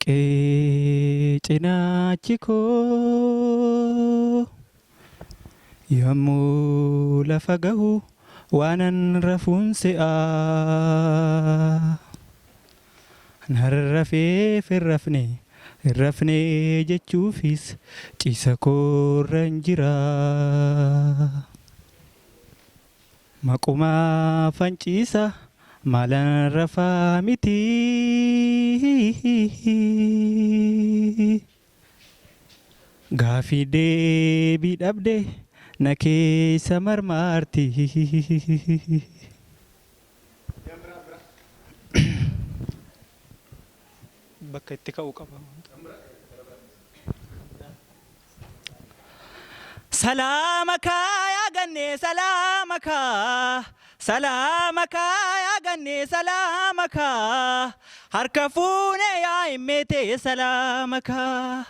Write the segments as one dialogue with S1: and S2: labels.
S1: Miliqee cinaachi koo yommuu lafa gahu waanan rafuun se'a. Nan rafeef hin rafne hin rafne jechuufis ciisa koorran jira. Maqumaafan ciisa maalan rafaa miti. Gaafii deebii dhabde na keessa marmaarti. Bakka itti ka'u qaba. Salaama kaa yaa gannee salaama kaa Salaama kaa yaa gannee salaama kaa Harka fuune yaa himmeetee salaama kaa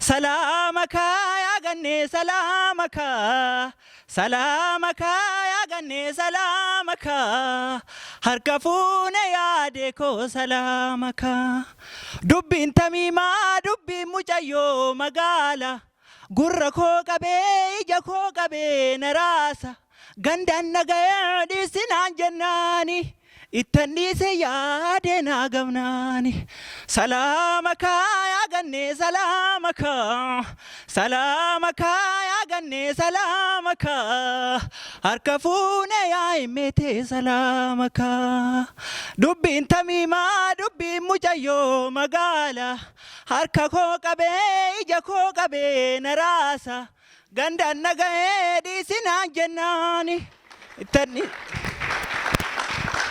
S1: Salaama kaa yaa gannee salaama kaa Salaama kaa yaa gannee salaama kaa Harka fuune yaadee koo salaama kaa Dubbiin tamiimaa dubbiin mucayyoo magaala Gurra koo qabee ija koo qabee na raasa Gandaan na ga'ee dhiisi naan jennaani Ittan dhiise yaadee naa gamnaani Salaama kaa yaa gannee salaama kaa Salaama kaa yaa gannee salaama kaa Harka fuune yaa himmeetee salaama kaa Dubbiin tamiimaa dubbiin mucayyoo magaala Harka koo qabee ija koo qabee na raasa Gandaan na ga'ee dhiisi naan jennaani Ittan dhiise.